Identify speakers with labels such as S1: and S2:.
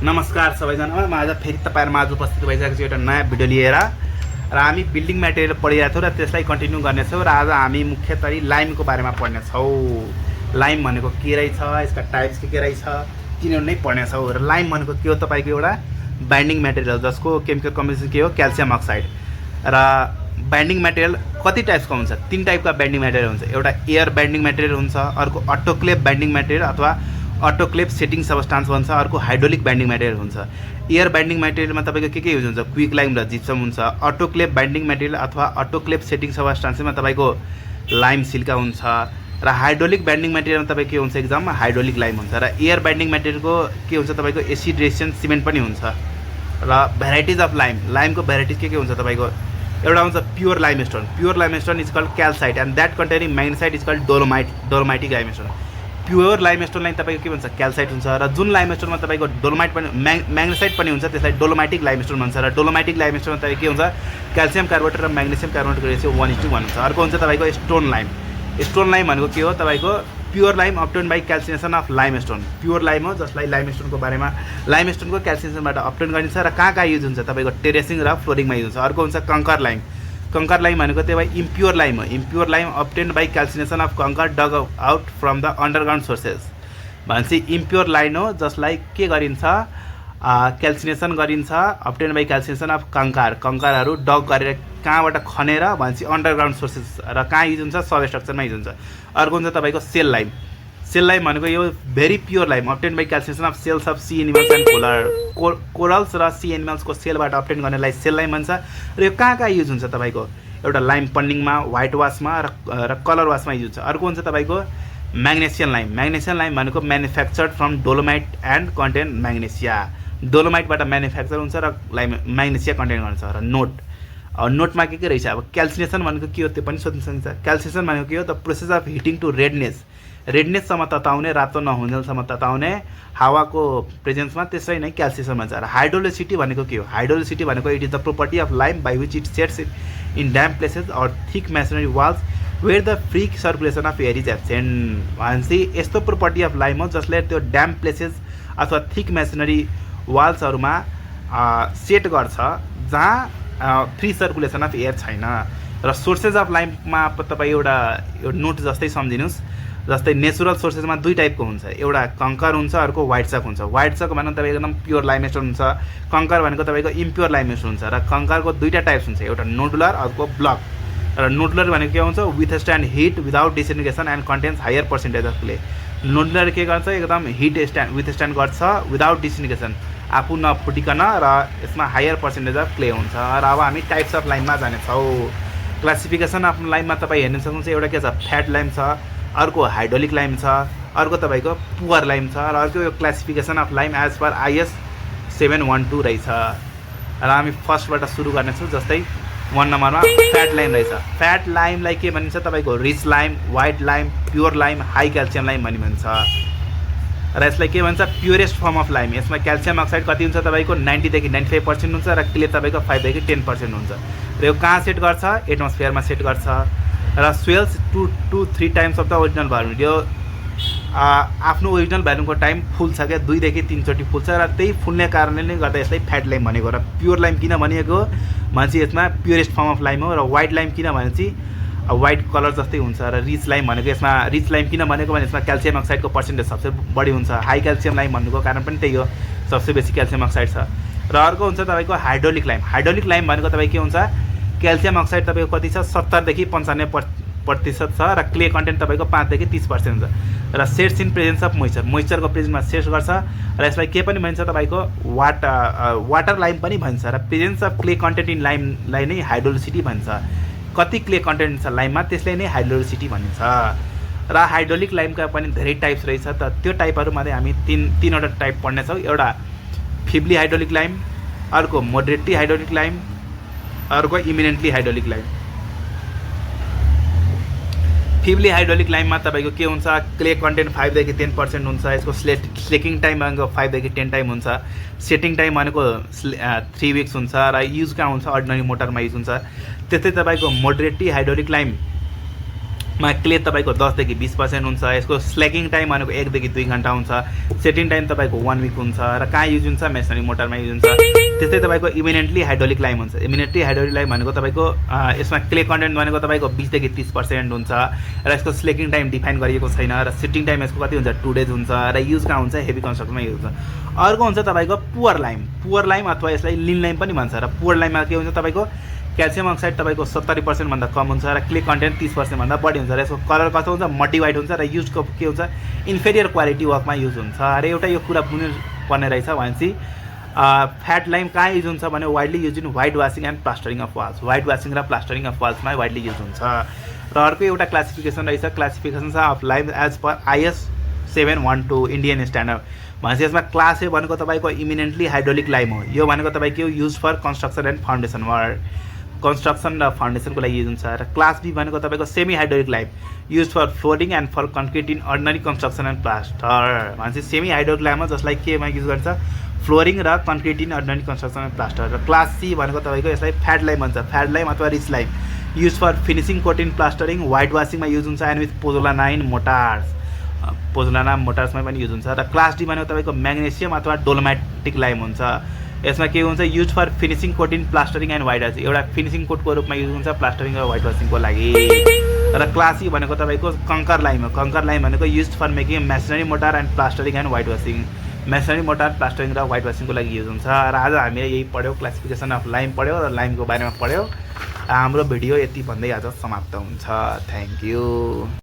S1: नमस्कार सबैजना, म आज फेरि तपाईहरुमा आज उपस्थित भइसकेको छु एउटा नयाँ भिडियो लिएर। र हामी बिल्डिङ मटेरियल पढिरहेको छौँ र त्यसलाई कन्टिन्यू गर्नेछौँ। र आज हामी मुख्यतरी लाइमको बारेमा पढ्नेछौँ। लाइम भनेको के रहेछ, यसका टाइप्स के रहेछ, तिनीहरू नै पढ्नेछौँ। र लाइम भनेको के हो, तपाईको एउटा बाइन्डिङ मटेरियल जसको केमिकल कम्पोजिसन के हो, क्याल्सियम अक्साइड। र बाइन्डिङ मटेरियल कति टाइप्सको हुन्छ, 3 टाइपका बाइन्डिङ मटेरियल हुन्छ। एउटा एयर बाइन्डिङ मटेरियल हुन्छ, अर्को अटोक्लेव बाइन्डिङ मटेरियल अथवा अटोक्लेव सेटिङ सबस्टान्स भन्छ, अर्को हाइड्रोलिक बाइन्डिङ मटेरियल हुन्छ। एयर बाइन्डिङ मटेरियलमा तपाईँको के युज हुन्छ, क्विक लाइम र जिप्सम हुन्छ। अटोक्लेव बाइन्डिङ मटेरियल अथवा अटोक्लेव सेटिङ सबस्टान्समा तपाईँको लाइम सिल्का हुन्छ। र हाइड्रोलिक बाइन्डिङ मटेरियलमा तपाईँको के हुन्छ, एक्जाममा हाइड्रोलिक लाइम हुन्छ। र एयर बाइन्डिङ मटेरियलको के हुन्छ, तपाईँको एसिड रेसिस्टेन्ट सिमेन्ट पनि हुन्छ। र भेराइटिज अफ लाइम, लाइमको भेराइटिज के हुन्छ तपाईँको, एउटा हुन्छ pure limestone. Pure limestone is called calcite and that containing magnesite is called dolomitic limestone. Pure लाइमस्टोनलाई तपाईँको के भन्छ, क्याल्साइट हुन्छ। र जुन लाइमस्टोनमा तपाईँको डोलोमाइट पनि म्याग्नेसाइट पनि हुन्छ त्यसलाई डोलोमाइटिक लाइमस्टोन भन्छ। र डोलोमाइटिक लाइमस्टोनमा तपाईँको के हुन्छ, क्याल्सियम कार्बोनेट र म्याग्नेसियम कार्बोनेटको रेसियो 1:1 हुन्छ। अर्को हुन्छ तपाईँको स्टोन लाइम। स्टोन लाइम भनेको के हो, तपाईँको pure lime obtained by calcination of limestone. Pure lime हो जसलाई लाइमस्टोनको बारेमा लाइमस्टोनको क्याल्सिनेसनबाट अप्टेन गरिन्छ। र कहाँ युज हुन्छ, तपाईँको टेरेसिङ र फ्लोरिङमा युज हुन्छ। अर्को हुन्छ कङ्कर लाइम। कंकर लाइम भनेको त्यो इम्प्योर लाइम हो। Impure lime obtained by calcination of kankar dug out from the underground sources भनेपछि इम्प्योर लाइन हो जसलाई के गरिन्छ, क्याल्सिनेसन गरिन्छ, अप्टेन्ड बाई क्याल्सिनेसन अफ कंकरहरू डग गरेर कहाँबाट खनेर भनेपछि अन्डरग्राउन्ड सोर्सेस। र कहाँ युज हुन्छ, सब स्ट्रक्चरमा युज हुन्छ। अर्को हुन्छ तपाईँको सेल लाइम। सेल लाइम भनेको यो very pure lime obtained by calcination of shells of sea animals and corals र सी एनिमल्सको सेलबाट अप्टेन गर्नेलाई सेल लाइम भन्छ। र यो कहाँ युज हुन्छ, तपाईँको एउटा लाइम पन्डिङमा, व्हाइट वासमा र कलर वासमा युज हुन्छ। अर्को हुन्छ तपाईँको म्याग्नेसियम लाइम। म्याग्नेसियम लाइम भनेको manufactured from dolomite and contain magnesia. डोलोमाइटबाट म्यानुफ्याक्चर हुन्छ र लाइम म्याग्नेसिया कन्टेन गर्छ। र नोटमा के रहेछ, अब क्याल्सिनेसन भनेको के हो त्यो पनि सोध्न सकिन्छ। क्याल्सिनेसन भनेको के हो, the process of heating to रेडनेससम्म तताउने, रातो नहुनेसम्म तताउने हावाको प्रेजेन्समा, त्यसै नै क्याल्सिनेसन भन्छ। र हाइड्रोलिसिटी भनेको के हो, हाइड्रोलिसिटी भनेको it is the property of lime by which it sets in damp places or thick masonry walls where the free circulation of air is absent भनेपछि यस्तो प्रोपर्टी अफ लाइम हो जसले त्यो ड्याम प्लेसेस अथवा thick masonry वाल्सहरूमा set गर्छ जहाँ free circulation of air छैन। र सोर्सेस अफ लाइममा तपाईँ एउटा नोट जस्तै सम्झिनुहोस्, जस्तै नेचुरल सोर्सेसमा 2 टाइपको हुन्छ, एउटा कंकर हुन्छ, अर्को व्हाइट चक हुन्छ। व्हाइट चक भनेको तपाईँको एकदम प्योर लाइमस्टोन हुन्छ, कंकर भनेको तपाईँको इम्प्योर लाइमस्टोन हुन्छ। र कंकरको 2टा टाइप्स हुन्छ, एउटा नोडुलर अर्को ब्लक। र नोडुलर भनेको के हुन्छ, withstand heat without disintegration and contains higher percentage of clay. Nodular के गर्छ, एकदम हिट विथ स्ट्यान्ड गर्छ विदाउट डिसइन्टिग्रेसन, आफू नफुटिकन, र यसमा हायर पर्सेन्टेज अफ क्ले हुन्छ। र अब हामी टाइप्स अफ लाइममा जानेछौँ। क्लासिफिकेसन अफ लाइममा तपाईँ हेर्न सक्नुहुन्छ, एउटा के छ, फ्याट लाइम छ, अर्को हाइड्रोलिक लाइम छ, अर्को तपाईँको पुवर लाइम छ, र अर्को यो classification of lime as per IS 712 रहेछ। र हामी फर्स्टबाट सुरु गर्नेछौँ। जस्तै 1 नम्बरमा फ्याट लाइम रहेछ। फ्याट लाइमलाई के भनिन्छ, तपाईँको रिच लाइम, व्हाइट लाइम, प्योर लाइम, हाई क्याल्सियम लाइम भनिन्छ। र यसलाई के भन्छ, प्योरेस्ट फर्म अफ लाइम। यसमा क्याल्सियम अक्साइड कति हुन्छ, तपाईँको 90 देखि 95% हुन्छ, र क्ले तपाईँको 5 देखि 10% हुन्छ। र यो कहाँ सेट गर्छ, एटमोस्फियरमा सेट गर्छ। र swells 2 to 3 times of the original value. यो आफ्नो ओरिजिनल भ्यालुको टाइम फुल्छ क्या, 2 देखि 3 चोटि फुल्छ। र त्यही फुल्ने कारणले नै गर्दा यसलाई फ्याट लाइम भनेको। र प्योर लाइम किन भनिएको भनेपछि यसमा प्योरेस्ट फर्म अफ लाइम हो। र व्हाइट लाइम किन भनेपछि व्हाइट कलर जस्तै हुन्छ। र रिच लाइम भनेको यसमा रिच लाइम किन भनेको भने यसमा क्याल्सियम अक्साइडको पर्सेन्टेज सबसे बढी हुन्छ। हाई क्याल्सियम लाइम भन्नुको कारण पनि त्यही हो, सबसे बेसी क्याल्सियम अक्साइड छ। र अर्को हुन्छ तपाईँको हाइड्रोलिक लाइम। हाइड्रोलिक लाइम भनेको तपाईँ के हुन्छ, क्याल्सियम अक्साइड तपाईँको कति छ, 70 देखि 95% छ। र क्ले कन्टेन्ट तपाईँको 5 देखि 30% हुन्छ। र सेट्स इन प्रेजेन्स अफ मोइस्चरको प्रेजेन्समा सेट्स गर्छ। र यसलाई के पनि भनिन्छ, तपाईँको वाटर लाइम पनि भन्छ। र presence of clay content in लाइमलाई नै हाइड्रोलिसिटी भन्छ। कति क्ले कन्टेन्ट छ लाइममा त्यसलाई नै हाइड्रोलिसिटी भनिन्छ। र हाइड्रोलिक लाइमका पनि धेरै टाइप्स रहेछ, त त्यो टाइपहरूमध्ये हामी तीनवटा टाइप पढ्नेछौँ। एउटा फिब्ली हाइड्रोलिक लाइम, अर्को मोडरेटली हाइड्रोलिक लाइम, अर्को इमिनेन्टली हाइड्रोलिक लाइम। फिब्ली हाइड्रोलिक लाइममा तपाईँको के हुन्छ, क्ले कन्टेन्ट 5 देखि 10% हुन्छ। यसको स्लेकिङ टाइम भनेको 5 देखि 10 टाइम हुन्छ। सेटिङ टाइम भनेको 3 विक्स हुन्छ। र युज कहाँ हुन्छ, अर्डिनरी मोटरमा युज हुन्छ। त्यस्तै तपाईँको मोडरेटली हाइड्रोलिक लाइम मा क्ले तपाईँको 10 देखि 20% हुन्छ। यसको स्ल्याकिङ टाइम भनेको 1 देखि 2 घन्टा हुन्छ। सेटिङ टाइम तपाईँको 1 विक हुन्छ। र कहाँ युज हुन्छ? मेसनरी मोटरमा युज हुन्छ। त्यस्तै तपाईँको इमिनेन्टली हाइड्रोलिक लाइम हुन्छ। इमिनेन्टली हाइड्रोलिक लाइम भनेको तपाईँको यसमा क्ले कन्टेन्ट भनेको तपाईँको 20 देखि 30% हुन्छ र यसको स्ल्याकिङ टाइम डिफाइन गरिएको छैन र सिटिङ टाइम यसको कति हुन्छ? 2 डेज हुन्छ र युज कहाँ हुन्छ? हेभी कन्स्ट्रक्सनमा युज हुन्छ। अर्को हुन्छ तपाईँको पुवर लाइम अथवा यसलाई लिन लाइम पनि भन्छ। र पुवर लाइममा के हुन्छ? तपाईँको क्याल्सियम अक्साइड तपाईँको 70% भन्दा कम हुन्छ र क्ले कन्टेन्ट 30% भन्दा बढी हुन्छ र यसको कलर कस्तो हुन्छ? मड्डी वाइट हुन्छ र युजको के हुन्छ? इन्फेरियर क्वालिटी वर्कमा युज हुन्छ। र एउटा यो कुरा बुझ्नु पर्ने रहेछ भनेपछि फ्याट लाइम कहाँ युज हुन्छ भने widely use in white washing and plastering of walls. White washing र प्लास्टरिङ अफ वाल्समा वाइडली युज हुन्छ। र अर्को एउटा क्लासिफिकेसन रहेछ। क्लासिफिकेसन छ of lime as per IS 712 Indian standard भनेपछि यसमा क्लास ए भनेको तपाईँको इमिनेन्टली हाइड्रोलिक लाइम हो। यो भनेको तपाईँको use for construction and foundation work, construction र फाउन्डेसनको लागि युज हुन्छ। र क्लास बी भनेको तपाईँको semi hydraulic lime use for flooring and for concrete in ordinary construction and plaster भनेपछि सेमी हाइड्रोलिक लाइम हो जसलाई केमा युज गर्छ? फ्लोरिङ र concrete in ordinary construction and plaster. र क्लास सी भनेको तपाईँको यसलाई फ्याट लाइम भन्छ। फ्याट लाइम अथवा rich lime use for finishing coat in plastering white वासिङमा युज हुन्छ एन्ड विथ पोजोलानाइन मोटार्समा पनि युज हुन्छ। र क्लास डी भनेको तपाईँको म्याग्नेसियम अथवा डोलोमाइटिक लाइम हुन्छ। यसमा के हुन्छ? Use for finishing coat in plastering and white washing, एउटा फिनिसिङ कोटको रूपमा युज हुन्छ प्लास्टरिङ र वाइट वासिङको लागि। र क्लास ई भनेको तपाईँको कङ्कर लाइम हो। कङ्कर लाइम भनेको use for making masonry mortar and plastering and white washing, masonry mortar plastering र वाइट वासिङको लागि युज हुन्छ। र आज हामीले यही पढ्यौँ, क्लासिफिकेसन अफ लाइम पढ्यौँ र लाइमको बारेमा पढ्यौँ। हाम्रो भिडियो यति भन्दै आज समाप्त हुन्छ। Thank you.